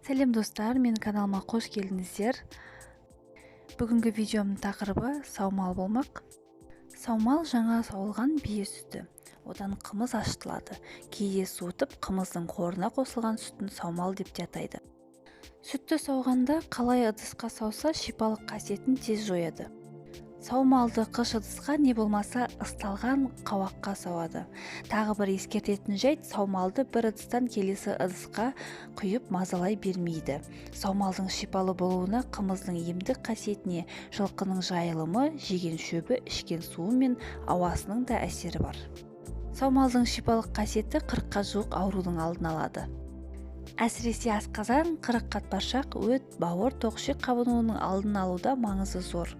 Сәлем, достар! Менің каналыма қош келдіңіздер! Бүгінгі видеомның тақырыбы саумал болмақ. Саумал – жаңа сауылған бие сүті. Одан қымыз ашытылады. Кейде суытып, қымыздың қорына қосылған сүтін саумал деп те атайды. Сүтті сауғанда қалай ыдысқа сауса, шипалық қасиетін тез жояды. Саумалды қыш ыдысқа не болмаса ысталған қауаққа сауады. Тағы бір ескертетін жайт: саумалды бір ыдыстан келесі ыдысқа құйып мазалай бермейді. Саумалдың шипалы болуына қымыздың емдік қасиетіне, жылқының жайылымы, жеген шөбі, ішкен суы мен ауасының да әсері бар. Саумалдың шипалық қасиеті 40-қа жуық аурудың алдын алады. Әсіресе асқазан, қырық қатпаршақ, өт, бауыр, тоқ ішек қабынуының алдын алуда маңызы зор.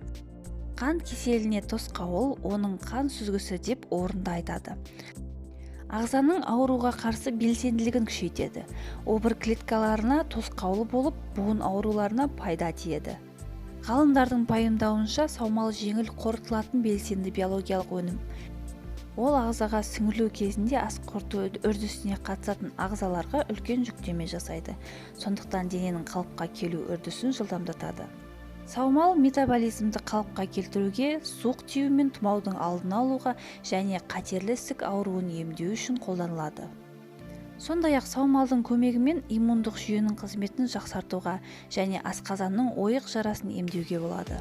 Қан кеселіне тосқауыл, оның қан сүзгісі деп орынды айтады. Ағзаның ауруға қарсы белсенділігін күшейтеді. Обыр клеткаларына тосқауыл болып, буын ауруларына пайда тиеді. Ғалымдардың пайымдауынша, саумал жеңіл қорытылатын белсенді биологиялық өнім. Ол ағзаға сіңірілу кезінде ас қорыту үрдісіне қатысатын ағзаларға үлкен жүктеме жасайды. Сондықтан дененің қалыпқа келу үрдісін жылдамдатады. Саумал метаболизмді қалыпқа келтіруге, суық тию мен тұмаудың алдын алуға және қатерлі ісік ауруын емдеу үшін қолданылады. Сондай-ақ саумалдың көмегімен иммундық жүйенің қызметін жақсартуға және асқазанның ойық жарасын емдеуге болады.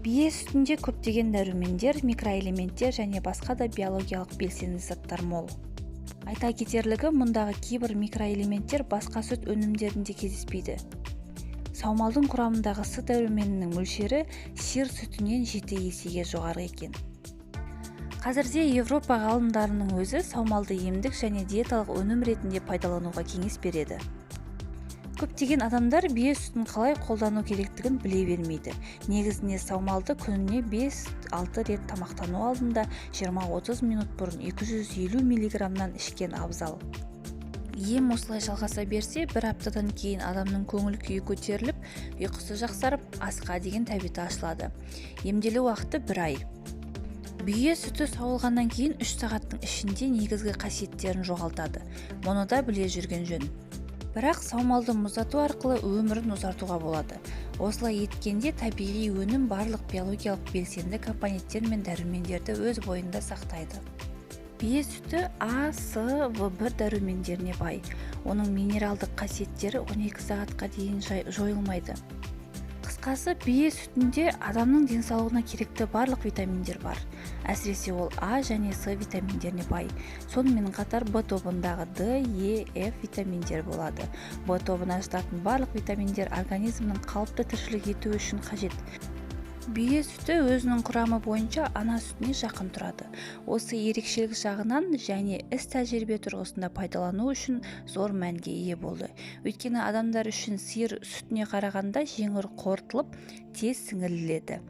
Бие сүтінде көптеген дәрумендер, микроэлементтер және басқа да биологиялық белсенді заттар мол. Айта кетерлігі, мұндағы кейбір микроэлементтер басқа сүт өнімдерінде кездеспейді. Саумалдың құрамындағы С дәруменінің мөлшері сиыр сүтінен 7 есеге жоғары екен. Қазірде Еуропа ғалымдарының өзі саумалды емдік және диеталық өнім ретінде пайдалануға кеңес береді. Көптеген адамдар бие сүтін қалай қолдану керектігін біле бермейді. Негізінде саумалды күніне 5-6 рет, тамақтану алдында 20-30 минут бұрын 250 миллиграммнан ішкен абзал. Ем осылай жалғаса берсе, бір аптадан кейін адамның көңіл күйі көтеріліп, ұйқысы жақсарып, асқа деген тәбеті ашылады. Емделу уақыты бір ай. Бие сүті сауылғаннан кейін 3 сағаттың ішінде негізгі қасиеттерін жоғалтады. Мұны да біле жүрген жөн. Бірақ саумалды мұздату арқылы өмірін ұзартуға болады. Осылай еткенде табиғи өнім барлық биологиялық белсенді компоненттер мен дәрумендерді өз бойында сақтайды. Бие сүті А, С, В1 дәрумендеріне бай. Оның минералдық қасиеттері 12 сағатқа дейін жойылмайды. Қысқасы, бие сүтінде адамның денсаулығына керекті барлық витаминдер бар. Әсіресе ол А және С витаминдеріне бай. Сонымен қатар Б тобындағы Д, Е, Ф витаминдері болады. Б тобына жататын барлық витаминдер организмнің қалыпты тіршілік етуі үшін қажет. Бие сүті өзінің құрамы бойынша ана сүтіне жақын тұрады. Осы ерекшелік жағынан және іс тәжірибе тұрғысында пайдалану үшін зор мәнге ие болды. Өйткені адамдар үшін сиыр сүтіне қарағанда жеңіл қорытылып, тез сіңіріледі.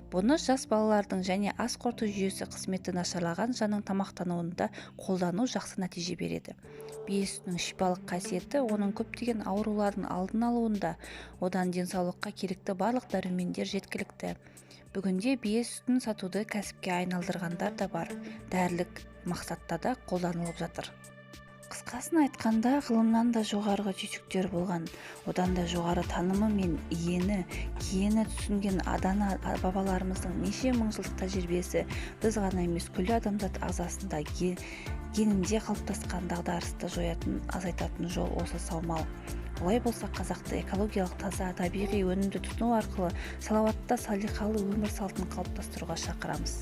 Бұны жас балалардың және ас қорыту жүйесі қызметі нашарлаған жанның тамақтануында қолдану жақсы нәтиже береді. Бие сүтінің шипалық қасиеті оның көптеген аурулардың алдын алуында. Одан денсаулыққа керекті барлық дәрумендер жеткілікті. Бүгінде бие сүтін сатуды кәсіпке айналдырғандар да бар. Дәрілік мақсатта да қолданылып жатыр. Қысқасын айтқанда, ғылымнан да жоғарғы түйсіктер болған, одан да жоғары танымы мен иені киені түсінген дана бабаларымыздың неше мың жылдық тәжірибесі біз ғана емес, күллі адамзат ағзасында, генінде қалыптасқан дағдарысты жоятын, азайтатын жол осы саумал. Олай болса, қазақты экологиялық таза табиғи өнімді тұтыну арқылы салауатты, салиқалы өмір салтын қалыптастыруға шақырамыз.